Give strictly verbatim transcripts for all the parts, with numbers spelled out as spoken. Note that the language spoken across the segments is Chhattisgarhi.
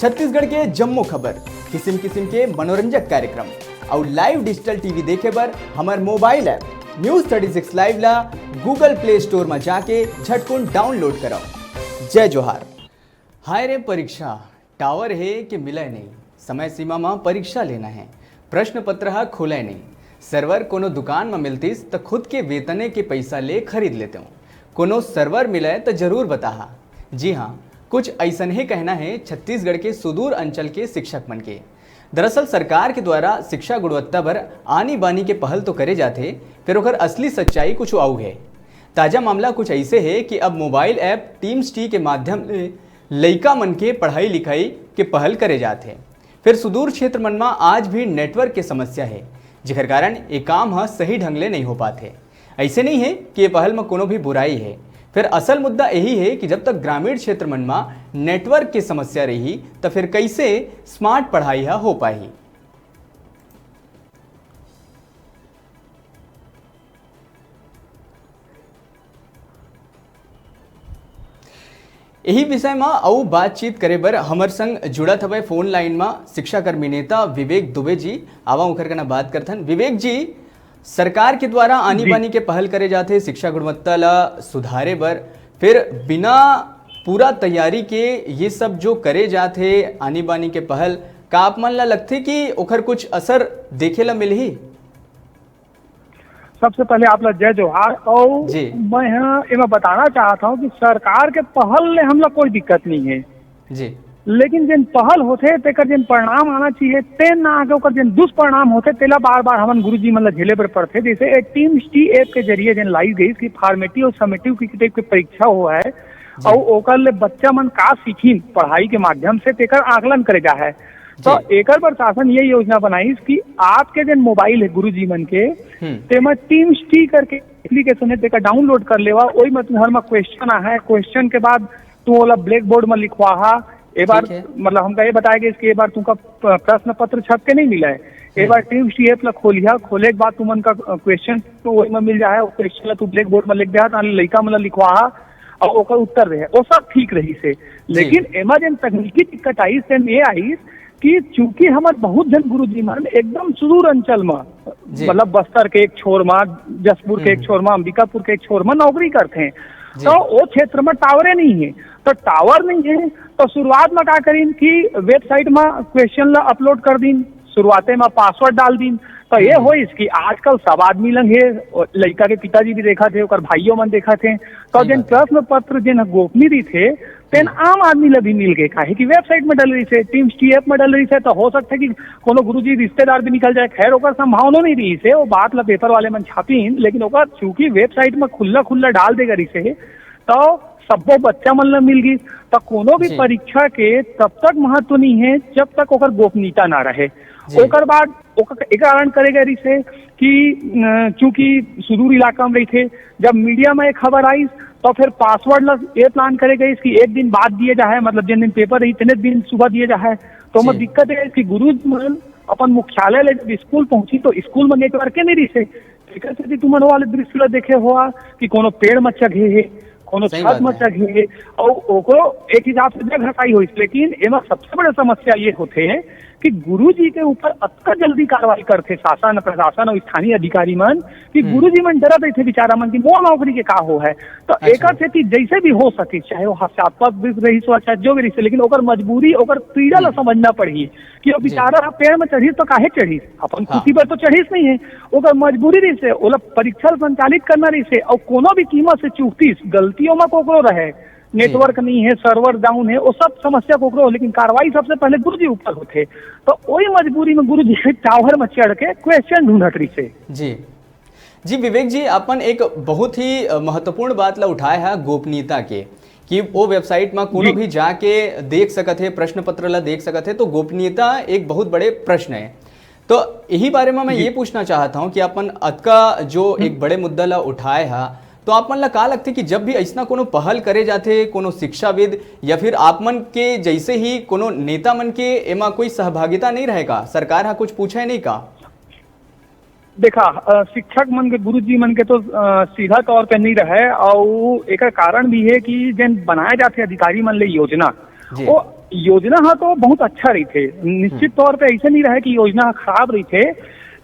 छत्तीसगढ़ के जम्मो खबर, किसिम किसिम के मनोरंजक कार्यक्रम अउ लाइव डिजिटल टीवी देखे बर हमर mobile app news thirty six live ला Google Play Store म जाके झटकुन डाउनलोड करव। जय जोहार। हाय रे परीक्षा, टावर हे कि मिलय नहीं, समय सीमा म परीक्षा लेना हे, प्रश्न पत्र ह खुलय नहीं, सर्वर कोनो दुकान म मिलतिस त खुद के वेतने के पइसा ले खरीद लेतेंव, कोनो सर्वर मिलय त जरूर बताहा। जी हाँ, कुछ अइसनहे कहना हे छत्तीसगढ़ के सुदूर अंचल के शिक्षक मन के। दरअसल सरकार के द्वारा शिक्षा गुणवत्ता बर आनी बानी के पहल तो करे जाथे, फेर ओकर असली सच्चाई कुछ अउ हे। ताजा मामला कुछ अइसे हे कि अब मोबाइल ऐप टीम्स टी के माध्यम ले लइका मन के पढ़ाई लिखाई के पहल करे जात हे। फेर सुदूर क्षेत्र मन म आज भी नेटवर्क के समस्या हे, जेकर कारण ए काम ह सही ढंग ले नइ हो पात हे। अइसे नइ हे कि ए पहल म कोनो भी बुराई हे। फेर असल मुद्दा एही हे कि जब तक ग्रामीण क्षेत्र मन म नेटवर्क के समस्या रही, त फेर कइसे स्मार्ट पढ़ाई ह हो पाही? यही विषय म अउ बातचीत करे बर हमर संग जुड़त हवय फोन लाइन म शिक्षाकर्मी नेता विवेक दुबे जी। आवा ओकर कना बात करथन। विवेक जी, सरकार के द्वारा आनी जी। बानी के पहल करे जाथे शिक्षा गुणवत्ता ला सुधारे बर, फिर बिना पूरा तैयारी के ये सब जो करे जाथे आनी बानी के पहल, का आप मन ला लगथे कि ओखर कुछ असर देखे ला मिलही? सबसे पहले आप ला जय जोहार। और जी। मैं ह एमा बताना चाहत हूँ कि सरकार के पहल ले हमला कोई दिक्कत नहीं है, जी। लेकिन जेन पहल होथे तेकर जेन परिणाम आना चाहिए, तेन ना आके ओकर जेन दुष्परिणाम होथे, तेला बार बार हमन गुरुजी मन ला झेले बर पड़थे। जैसे ए टीम्स टी ऐप के जरिए जेन लाई गई कि फॉर्मेटिव और समेटिव की टाइप के परीक्षा हुआ है, जी। और ओकर ले बच्चा मन का सीखिन पढ़ाई के माध्यम से, तेकर आकलन करे जा है। तो जी। एकर बर शासन ये योजना बनाइस कि आपके जेन मोबाइल है गुरुजी मन के, हम्म। तेमा टीम्स टी करके एप्लीकेशन है, तेकर डाउनलोड कर लेवा, ओई में तुहर में क्वेश्चन आ है, क्वेश्चन के बाद तू ओला ब्लैक बोर्ड में लिखवाहा। ए बार ठीक है। मतलब हमका ये बताया गया कि ए बार तुमका प-, प्रश्न पत्र छप के नहीं मिला है। ए हम्म। बार टीम्स टी ऐप ला खोलिया, खोले के बाद तुमन का, अ, क्वेश्चन तो ओई में मिल जाए, वो क्वेश्चन ला तू ब्लैक बोर्ड में लिख दे, ताले लइका मन ला लिखवाहा और ओकर उत्तर दे, वो सब ठीक रही से। जी। लेकिन एमा जेन तकनीकी दिक्कत आइस, तेन ये आइस कि चूंकि हमर बहुत झन गुरुजी मन एकदम सुदूर अंचल म, जी। मतलब बस्तर के एक छोर म, जसपुर के एक हम्म। छोर म, अंबिकापुर के एक छोर म नौकरी करथे, जी। तो वो क्षेत्र म टावरे नहीं है। तो टावर नहीं है, तो शुरुआत म का करीन कि वेबसाइट म क्वेश्चन ला अपलोड कर दीन, शुरुआते म पासवर्ड डाल दीन। तो ये हम्म। होइस कि आजकल सब आदमी लंग हे, लइका के पिताजी भी देखत हे, ओकर भाइयों मन देखत हे, तो सही जेन बात है। प्रश्न पत्र जेन गोपनीय रहिथे, तेन हम्म। आम आदमी ला भी मिल गए, काहे कि वेबसाइट में डल रहिसे, टीम्स टी ऐप में डल रहिसे, तो हो सकथे कि कोनो गुरुजी रिश्तेदार भी निकल जाए। खैर, ओकर संभावना नहीं रहिसे, वो बात ला पेपर वाले मन छापिन, लेकिन ओकर चूंकि वेबसाइट में खुल्ला खुल्ला डाल दे गे रहिसे, तो सब्बो बच्चा मन ला मिल गिस। तो कोनो भी जी। परीक्षा के तब तक महत्व नहीं है, जब तक ओकर गोपनीयता ना रहे। जी। ओकर बाद ओकर एक कारण करे गए रहिसे कि, अ, चूंकि सुदूर इलाका में रहिथे, जब मीडिया में एक खबर आइस, तो फिर पासवर्ड ला ये प्लान करे गइस कि एक दिन बाद दिए जाए, मतलब जिन दिन पेपर रही, इतने दिन सुबह दिए जाए। तो ओमा जी। दिक्कत है कि गुरु मन अपन मुख्यालय ले जब स्कूल पहुंची, तो स्कूल में नेटवर्क नहीं रहिसे। एकर सेती तुमन वाले दृश्य ला देखे होआ कि कोनो पेड़ म चघे हे, कोनो सही छत बात म है। चघे हे, अउ ओकरो एक हिसाब से जगह सही होइस। लेकिन एमा सबसे बड़ा समस्या ये होथे कि गुरुजी के ऊपर अतका जल्दी कार्रवाई करथे शासन, प्रशासन अउ स्थानीय अधिकारी मन कि हम्म। गुरुजी मन डरत रहिथे बेचारा मन कि मोर नौकरी के का हो है। तो अच्छा। एकर सेती जैसे भी हो सके, चाहे वो हास्यास्पद भी रहिस हो, चाहे जो भी रहिस, लेकिन ओकर मजबूरी, ओकर पीड़ा ला हम्म। समझना पड़ही। कि वो जी। बेचारा ह पेड़ में चढ़िस तो काहे चढ़िस, अपन हाँ। खुशी पर तो चढ़िस नहीं है, ओकर मजबूरी रहिसे, ओला परीक्षा ल संचालित करना रहिसे, और कोनो भी कीमत से चूकतिस, गलतियों में कोकरो रहे, जी। नेटवर्क नहीं है, सर्वर डाउन है, वो सब समस्या कोकरो, लेकिन कार्रवाई सबसे पहले गुरुजी ऊपर होथे। तो वही मजबूरी में गुरुजी टावर में चढ़ के क्वेश्चन ढूंढत रहिसे। जी। जी विवेक जी, अपन एक बहुत ही, अ, महत्वपूर्ण बात ला उठाए है गोपनीयता के, कि वो वेबसाइट में कोनो जी। भी जाके देख सकत हे, प्रश्न पत्र ला देख सकत हे, तो गोपनीयता एक बहुत बड़े प्रश्न है। तो यही बारे में मैं जी। ये पूछना चाहता हूँ कि अपन अतका जो हम्म। एक बड़े मुद्दा ला उठाए हा, तो आप मन ला का लगथे कि जब भी ऐसना कोनो पहल करे जाथे, कोनो शिक्षाविद या फिर आप मन के जैसे ही कोनो नेता मन के एमा कोई सहभागिता नहीं रहे का, सरकार हा कुछ पूछे नहीं का? देखा, अ, शिक्षक मन के, गुरुजी मन के तो, अ, सीधा तौर पे नहीं रहे, और एकर कारण भी है कि जेन बनाए जाथे अधिकारी मन ले योजना, जी। वो योजना ह तो बहुत अच्छा रहिथे, निश्चित तौर पे ऐसे नहीं रहे कि योजना ह खराब रहिथे,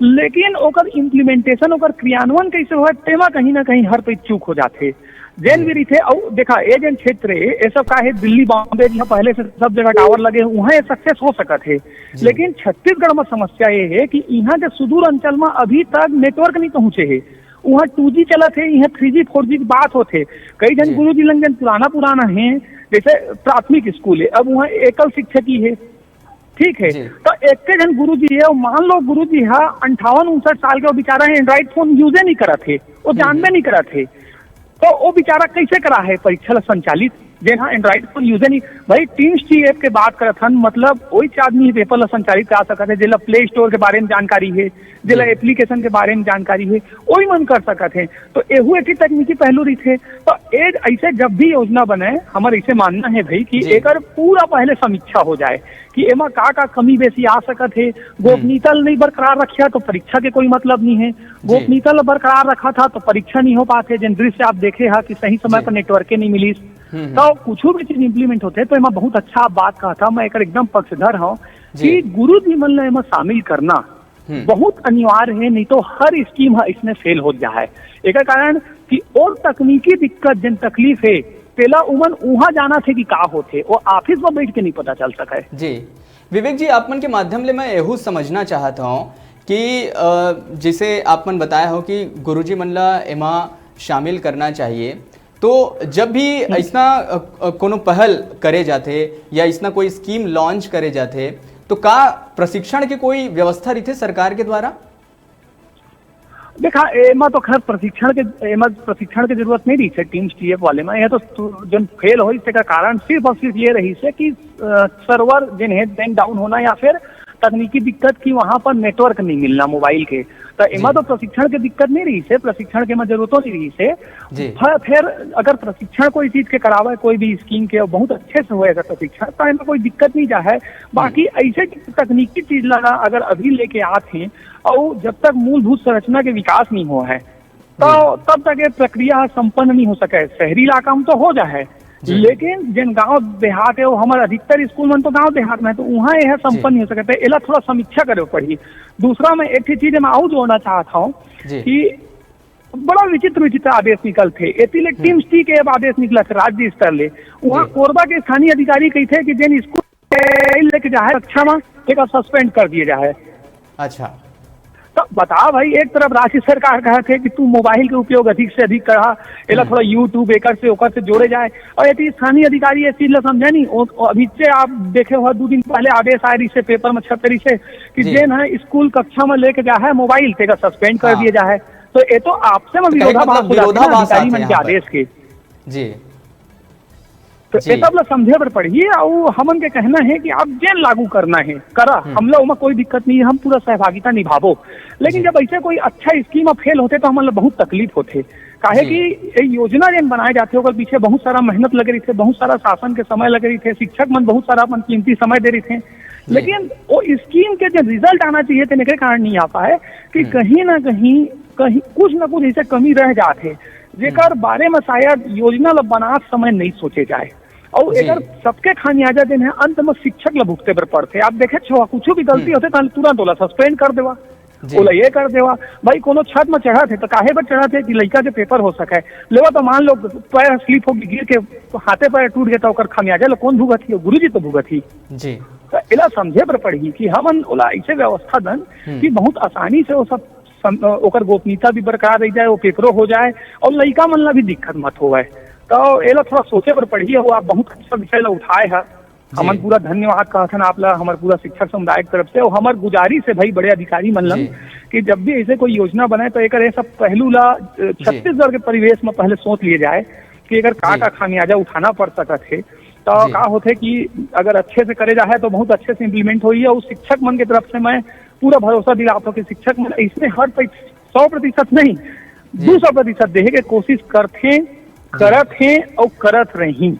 लेकिन ओकर इम्प्लीमेंटेशन, ओकर क्रियान्वयन कैसे होय, तेमा कहीं ना कहीं हर पे चूक हो जाथे। जेन भी रहिथे, अउ देखा, ए जेन क्षेत्र हे, ये सब का हे, दिल्ली, बॉम्बे, जहाँ पहले से सब जगह टावर लगे, वहाँ ये सक्सेस हो सकत हे। लेकिन छत्तीसगढ़ में समस्या ये हे कि यहाँ के सुदूर अंचल में अभी तक नेटवर्क नहीं पहुँचे हे। वहाँ टू जी चलत हे, यहाँ थ्री जी, फोर जी की बात होत हे। कई झन गुरु जी लंग जन पुराना पुराना हे, जैसे प्राथमिक स्कूल हे, अब वहाँ एकल शिक्षक ही हे, ठीक है। तो एक झन गुरु जी हे, मान लो गुरु जी हा अंठावन उनसठ साल के, वो बेचारा एंड्रॉइड फोन यूजे नहीं करत हे, वो जानबे नहीं करत हे। तो वो बेचारा कैसे करा है परीक्षा ला संचालित, जेन हा एंड्रॉइड फोन यूजे नहीं? भाई, टीम्स टी ऐप के बात करत हन, मतलब वही आदमी ही पेपर ला संचालित करा सकत है, जेला प्ले स्टोर के बारे में जानकारी है, जेला एप्लीकेशन के बारे में जानकारी है, वही मन कर सकत है। तो एहू एक ही तकनीकी पहलू रहिथे। तो ए, ऐसे जब भी योजना बने, हमर ऐसे मानना है भाई कि एकर पूरा पहले समीक्षा हो जाए कि एमा का का कमी बेसी आ सकत है। गोपनीयता ल नहीं बरकरार रखिया तो परीक्षा के कोई मतलब नहीं है, गोपनीयता ल बरकरार रखा था तो परीक्षा नहीं हो पाते। जिन दृश्य आप देखे हा कि सही समय पर नेटवर्के नहीं मिलिस, तो कुछ भी चीज इम्प्लीमेंट होते तो एमा बहुत अच्छा आप बात कहा था, मैं एकर एकदम पक्षधर हूँ कि गुरु जी मन ला एमा शामिल करना बहुत अनिवार्य है, नहीं तो हर स्कीम ह इसमें फेल हो जाए। एकर कारण कि और तकनीकी दिक्कत, जन तकलीफ है, तेला उमन उहाँ जाना थे कि का होथे, वो ऑफिस में बैठ के नहीं पता चल सके। जी, विवेक जी, आप मन के माध्यम ले मैं एहू समझना चाहत हूँ कि अ, जैसे आप मन बताए हो कि गुरुजी मन ला एमा शामिल करना चाहिए, तो जब भी ऐसना अ, अ, कोनो पहल करे जाथे या ऐसना कोई स्कीम लॉन्च करे जाथे, तो का प्रशिक्षण के कोई व्यवस्था रहिथे सरकार के द्वारा? देखा, एमा तो खैर प्रशिक्षण के, एमा प्रशिक्षण के जरूरत नहीं रहिसे टीम्स टी ऐप वाले में। यह तो तू-, जन फेल होइस, तेकर कारण सिर्फ और सिर्फ ये रहिसे कि, अ, सर्वर जिन है, देन डाउन होना या फिर तकनीकी दिक्कत कि वहां पर नेटवर्क नहीं मिलना मोबाइल के। तो एमा तो प्रशिक्षण के दिक्कत नहीं रहिसे, प्रशिक्षण के एमा जरूरतों नहीं रहिसे। जी। फ-, फिर अगर प्रशिक्षण कोई चीज के करावे, कोई भी स्कीम के, बहुत अच्छे से होए अगर प्रशिक्षण, तो एमा कोई दिक्कत नहीं जा है। बाकी ऐसे तकनीकी चीज ला अगर अभी लेके आत हैं, अउ जब तक मूलभूत संरचना के विकास नहीं हो है, तो तब तक ये प्रक्रिया संपन्न नहीं हो सके। शहरी इलाका में तो हो जा है, लेकिन जेन गांव देहात है, वो हमर अधिकतर स्कूल मन तो गांव देहात में है, तो वहाँ यह संपन्न नहीं हो सके। तो एला थोड़ा समीक्षा करे पड़ी। दूसरा, मैं एक ठे चीज मैं आऊ जोड़ना चाहत हूँ कि बड़ा विचित्र विचित्र आदेश निकलथे। एती ले टीम्स टी के अब आदेश निकलत हे राज्य स्तर ले। वहाँ कोरबा के स्थानीय अधिकारी कहिथे कि जेन स्कूल लेके जा है कक्षा में, तेका सस्पेंड कर दिए जा है। अच्छा। तो बता भाई, एक तरफ राज्य सरकार कहत हे कि तू मोबाइल के उपयोग अधिक से अधिक करा, एला थोड़ा YouTube एकर से ओकर से जोड़े जाए, और यदि स्थानीय अधिकारी ये चीज ला समझे नहीं, ओ, ओ, अभी से आप देखे हो, दो दिन पहले आदेश आए रही से, पेपर में छप रही से कि जेन है स्कूल कक्षा में लेके जा है मोबाइल, तेका सस्पेंड कर दिए जा है। तो ये तो आपसे में तो कहीं विरोधाभास मतलब हो जाती है ना विरोधाभास अधिकारी आथे मन के यहाँ पर। आदेश के। जी। तो ये सब ला समझे बर पड़ही। अउ हमन के कहना है कि आप जेन लागू करना है, करा, हमला ओमा कोई दिक्कत नहीं है, हम पूरा सहभागिता निभाबो। लेकिन जब ऐसे कोई अच्छा स्कीम फेल होथे, तो हमन ला बहुत तकलीफ होथे। काहे कि ये योजना जेन बनाए जाथे, ओकर पीछे बहुत सारा मेहनत लगे रहिथे, बहुत सारा शासन के समय लगे रहिथे, शिक्षक मन बहुत सारा अपन कीमती समय दे रहिथे, लेकिन वो स्कीम के जो रिजल्ट आना चाहिए, तेने के कारण नहीं आ पाए कि कहीं ना कहीं, कहीं कुछ ना कुछ ऐसे कमी रह जाथे, जेकर बारे में शायद योजना ला बनात समय नहीं सोचे जाए। अउ एकर सबके खामियाजा जेन है, अंत में शिक्षक ला भुगते बर पड़थे। आप देखे छो, कुछ भी गलती होथे, ताले तुरंत ओला सस्पेंड कर देवा, ओला ये कर देवा। भाई, कोनो छत में चढ़त हे, तो काहे बर चढ़त हे? कि लइका के पेपर हो सके। लेवा तो मान लो, पैर स्लिप होके गिर के हाथे पैर टूट गया, तो ओकर खामियाजा ला कौन भुगत ही? गुरुजी तो भुगत ही। जी। तो एला समझे बर पड़ही कि हमन ओला ऐसे व्यवस्था दन कि बहुत आसानी से वो सब सम-, ओकर गोपनीयता भी बरकरार रह जाए, वो पेपरो हो जाए और लइका मन ला भी दिक्कत मत होवे। तो एला थोड़ा सोचे बर पड़ही। वो आप बहुत अच्छा विषय ला उठाए हा। हमन पूरा धन्यवाद कहत हन आप ला, हमर पूरा शिक्षक समुदाय के तरफ से। और हमर गुजारिश है भाई, बड़े अधिकारी मन लन कि जब भी ऐसे कोई योजना बने, तो एकर ये सब पहलू ला, अ, छत्तीसगढ़ के परिवेश में पहले सोच लिए जाए कि एकर का, का खामियाजा उठाना पड़ सकत है। तो का होथे कि अगर अच्छे से करे जाए, तो बहुत अच्छे से इम्प्लीमेंट होई। और शिक्षक मन के तरफ से मैं पूरा भरोसा दिलात हूँ कि शिक्षक मन इसमें हर पै-, सौ प्रतिशत नहीं, दो सौ प्रतिशत देहे के कोशिश करथे, करत हैं और करत रही।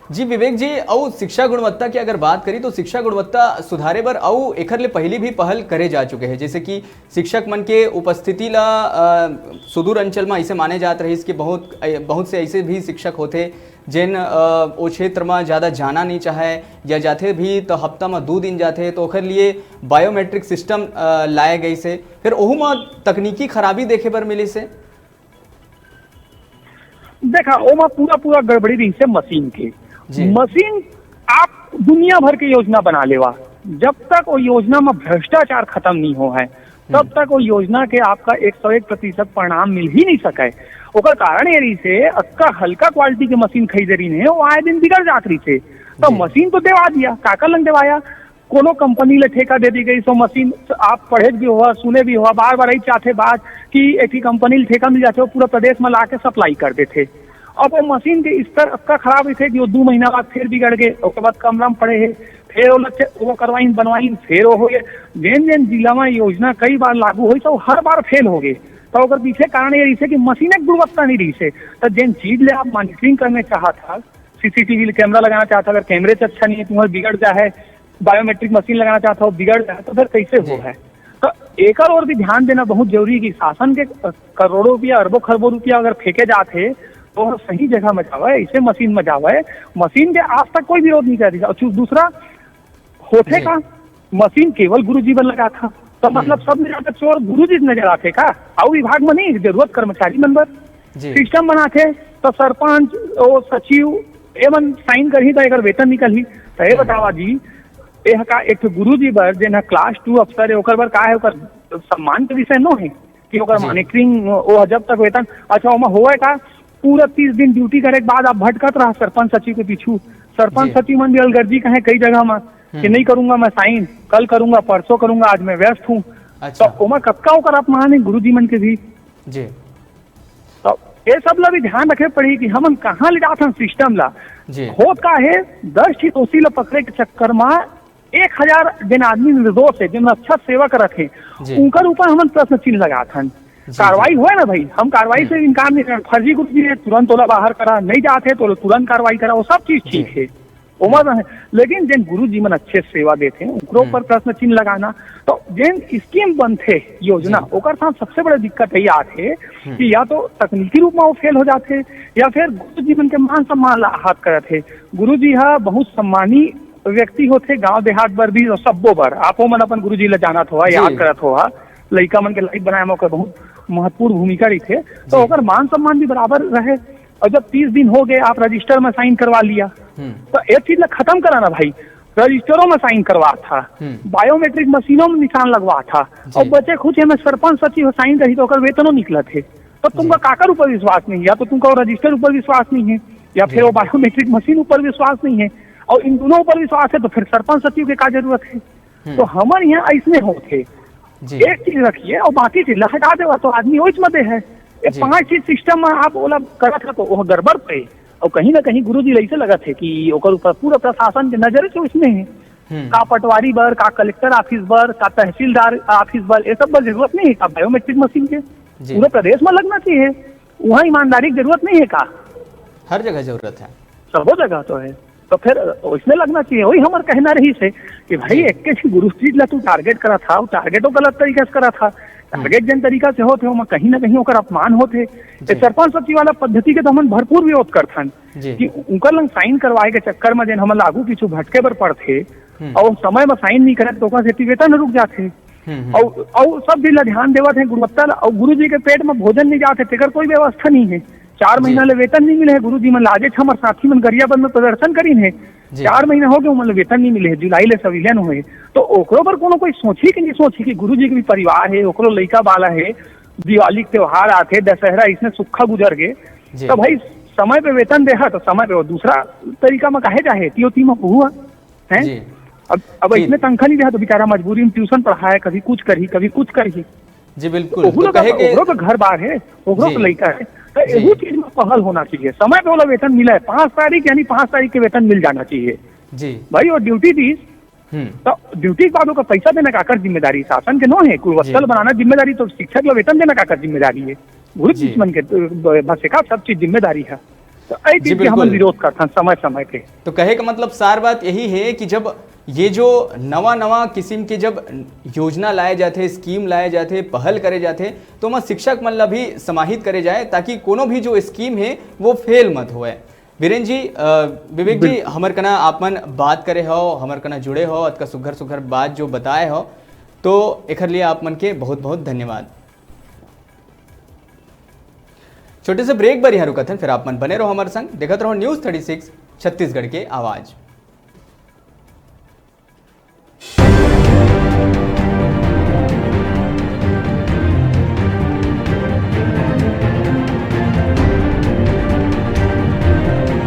जी विवेक जी, अउ शिक्षा गुणवत्ता की अगर बात करी तो शिक्षा गुणवत्ता सुधारे बर अउ एखर ले पहिली भी पहल करे जा चुके हे, जैसे कि शिक्षक मन के उपस्थिति ला अ, सुदूर अंचल म ऐसे माने जात रहिस कि बहुत अ, बहुत से ऐसे भी शिक्षक होथे जेन अ, ओ क्षेत्र म ज्यादा जाना नहीं चाहे या जाथे भी तो हफ्ता म दू दिन जाथे, तो ओखर लिए बायोमेट्रिक सिस्टम अ, लाए गइस हे, फिर ओहू म तकनीकी खराबी देखे बर मिलिस हे। देखा, ओमा पूरा पूरा गड़बड़ी रहिस हे मशीन के। जी। मशीन आप दुनिया भर के योजना बना लेवा, जब तक वो योजना में भ्रष्टाचार खत्म नहीं हो है, तब तक वो योजना के आपका एक सौ एक प्रतिशत परिणाम मिल ही नहीं सके। ओकर कारण ये रहिस हे, अक्का हल्का क्वालिटी के मशीन खरीदे रहिन हे, वो आए दिन बिगड़ जात रहिस हे। तो जी। मशीन तो देवा दिया, काकर लंग देवाया? कोनो कंपनी ले ठेका दे दी गई, सो मशीन आप पढ़े भी हुआ, सुने भी हुआ, बार बार यही चाहते बात कि एक ही कंपनी ले ठेका मिल जाते, वो पूरा प्रदेश में ला के सप्लाई कर देते। अब वो मशीन के स्तर अक्का खराब रहिथे कि वो दू महीना बाद फिर बिगड़ गए, ओकर बाद कमरा में पड़े हे, फिर वो लग वो करवाइन बनवाइन, फिर वो हो गए। जेन जेन जिला में योजना कई बार लागू हुई, तो हर बार फेल हो गए। तो ओकर पीछे कारण ये रहिस हे कि मशीन के गुणवत्ता नहीं रहिस हे। तो जेन चीज ले आप मॉनिटरिंग करने चाहत हा, सीसीटीवी कैमरा लगाना चाहत हा, अगर कैमरे से अच्छा नहीं है, तुम्हारा बिगड़ जा है, बायोमेट्रिक मशीन लगाना चाहत हा, वो बिगड़ जा है, तो फिर कैसे हो जी। है? तो एकर ओर भी ध्यान देना बहुत जरूरी है कि शासन के करोड़ों रुपया, अरबों खरबों रुपया अगर फेंके जात हे, तो वो सही जगह में जावे, ऐसे मशीन में जावे। मशीन के आज तक कोई विरोध नहीं कर रही। और चूंकि दूसरा होथे जी। का, मशीन केवल गुरुजी बर लगा था, तो मतलब सब में जाकर चोर गुरुजी नजर आथे का? अउ विभाग में नहीं, जरूरत कर्मचारी मन बर जी। सिस्टम बनाथे, तो सरपंच, ओ सचिव, एमन साइन करही तो एकर वेतन निकलही। तो ये बतावा जी, ये का एक ठो गुरुजी बर जेन क्लास टू अफसर है, ओकर बर का है, ओकर सम्मान के विषय नो है कि ओकर जी। मॉनिटरिंग, ओ जब तक वेतन, अच्छा, ओमा होवे का, पूरा तीस दिन ड्यूटी करे के बाद आप भटकत रहा सरपंच सचिव के पीछू। सरपंच जी। सचिव मन भी अलगर्जी कहे कई जगह में कि हम्म। नहीं करूंगा मैं साइन, कल करूंगा, परसों करूंगा, आज मैं व्यस्त हूँ। अच्छा। तो ओमा कतका ओकर अपमान है गुरुजी मन के भी। जी। तो ये सब ला भी ध्यान रखे पड़ी कि हमन कहाँ ले जात हन सिस्टम ला। जी। होत का है, दस ठी दोषी ला पकड़े के चक्कर में एक हजार जेन आदमी निर्दोष है, जेन अच्छा सेवा करत है, जी। उनकर ऊपर हमन प्रश्न चिन्ह लगात हन। जी, कार्रवाई जी। होए ना भाई, हम कार्रवाई से हम्म। इनकार नहीं करन। फर्जी गुरुजी है, तुरंत ओला बाहर करा, नहीं जाते तो तुरंत कार्रवाई करा, वो सब चीज जी। ठीक है, ओमा रहे। लेकिन जेन गुरुजी मन अच्छे सेवा देते हैं, उनके ऊपर हम्म। प्रश्न चिन्ह लगाना, तो जेन स्कीम बनते योजना, जी। ओकर साथ सबसे बड़ा दिक्कत यही आते हम्म। कि या तो तकनीकी रूप में वो फेल हो जाते, या फिर गुरुजी मन के मान सम्मान ला आहत करत है। गुरुजी हा बहुत सम्मानी व्यक्ति होथे, गांव देहात बर भी और सब्बो बर। आपो मन अपन गुरुजी ला जानत होहा, जी। याद करत होहा, लइका मन के लाइफ बनाए में ओकर बहुत महत्वपूर्ण भूमिका रहिथे, तो जी। ओकर मान सम्मान भी बराबर रहे। और जब तीस दिन हो गए, आप रजिस्टर में साइन करवा लिया, हम्म। तो एक चीज ला खत्म कराना भाई, रजिस्टरों में साइन करवा था, हम्म। बायोमेट्रिक मशीनों में निशान लगवा था, जी। और बचे खुद एमे सरपंच सचिव साइन रही तो ओकर वेतनों निकलत हे, तो तुमका जी। काकर ऊपर विश्वास नहीं है? या तो तुमका वो रजिस्टर ऊपर विश्वास नहीं है, या फिर जी। वो बायोमेट्रिक मशीन ऊपर विश्वास नहीं है, और इन दोनों ऊपर विश्वास है तो फिर सरपंच सचिव के का जरूरत है? हम्म। तो हमन यहाँ ऐसने होते। जी। एक चीज रखिए और बाकी चीज ला हटा देवा तो आदमी ओइच मते है। ये जी। पांच चीज सिस्टम में आप ओला करत है तो वो गड़बड़ पे। और कहीं ना कहीं गुरुजी ला ऐसे लगत है कि ओकर ऊपर पूरा प्रशासन के नजर है कि उसमें है। हम्म। का पटवारी बर, का कलेक्टर ऑफिस बर, का तहसीलदार ऑफिस बर, ये सब बर जरूरत नहीं है का बायोमेट्रिक मशीन के? जी। पूरे प्रदेश में लगना चाहिए, वहाँ ईमानदारी की जरूरत नहीं है का? हर जगह जरूरत है। सबो जगह तो है, तो फिर उसमें लगना चाहिए। वही हमार कहना रहिस हे कि भाई, जी। एक के गुरु चीज ला तू टारगेट करा था, वो टारगेटो गलत तरीका से करा था। टारगेट जन तरीका से होते हो, कहीं ना कहीं ओकर अपमान होते। जी। ये सरपंच सचिव वाला पद्धति के तो हमन भरपूर विरोध करथन जी। कि उनकर लंग साइन करवाए के चक्कर में जेन हमन लागू पीछू भटके बर पड़थे हम्म। और समय में साइन नहीं करे तो ओकर सेती वेतन रुक जाथे। हम्म, हम्म। और, और सब भी ला ध्यान देवत है गुणवत्ता ला, और गुरु जी के पेट में भोजन नहीं जाते, तेकर कोई व्यवस्था नहीं है। चार जी। महीना ले वेतन नहीं मिले है गुरु जी मन ला। आज हमर साथी मन गरियाबंद में प्रदर्शन करीन है, जी। चार महीना हो गए, उमन ले वेतन नहीं मिले है, जुलाई ले सिविलियन हुए। तो ओकरो पर कोनो कोई सोची कि नहीं सोची कि गुरु जी के भी परिवार है, ओकरो लइका बाला है, दिवाली के त्योहार आथे, दशहरा, इसने सुक्खा गुजर गए। जी। तो भाई, समय पे वेतन दे है तो समय पे वो दूसरा तरीका में काहे जाहे, टीओटी में हुआ है। जी। अब अब जी। इसने तनखा नहीं दे है तो बेचारा मजबूरी में ट्यूशन पढ़ाए, कभी कुछ करही, कभी कुछ करही। जी बिल्कुल। ओकरो तो कहे तो, के ओकरो तो घर बार है, ओकरो जी। तो लइका है। तो जी। यही चीज में पहल होना चाहिए, समय पे वाला वेतन मिला है, पांच तारीख यानी पांच तारीख के वेतन मिल जाना चाहिए जी। भाई। और ड्यूटी दीस, हम्म। तो ड्यूटी के बाद ओकर पैसा देना काकर जिम्मेदारी? शासन के नो है, गुणवत्ता जी। बनाना जिम्मेदारी तो शिक्षक ला वेतन देना काकर जिम्मेदारी है? गुरु जी। दुश्मन के, ब-, बस एका सब चीज जिम्मेदारी है। तो ऐ चीज के हम बिल्कुल। विरोध करथन समय समय पे। तो कहे का मतलब सार बात यही है कि जब ये जो नवा नवा किस्म के जब योजना लाए जाते, स्कीम लाए जाते, पहल करे जाते, तो ओमा शिक्षक मन ला भी समाहित करे जाए, ताकि कोनो भी जो स्कीम है वो फेल मत होए। बीरेन जी, अ, विवेक जी, हमर कना आप मन बात करे हो, हमर कना जुड़े हो, अतका सुघर सुघर बात जो बताए हो, तो एखर लिए आप मन के बहुत बहुत धन्यवाद। छोटे से ब्रेक बर यहाँ रुकत हन, फिर आप मन बने रहो हमारे संग, देखत रहो News Thirty Six छत्तीसगढ़ के आवाज।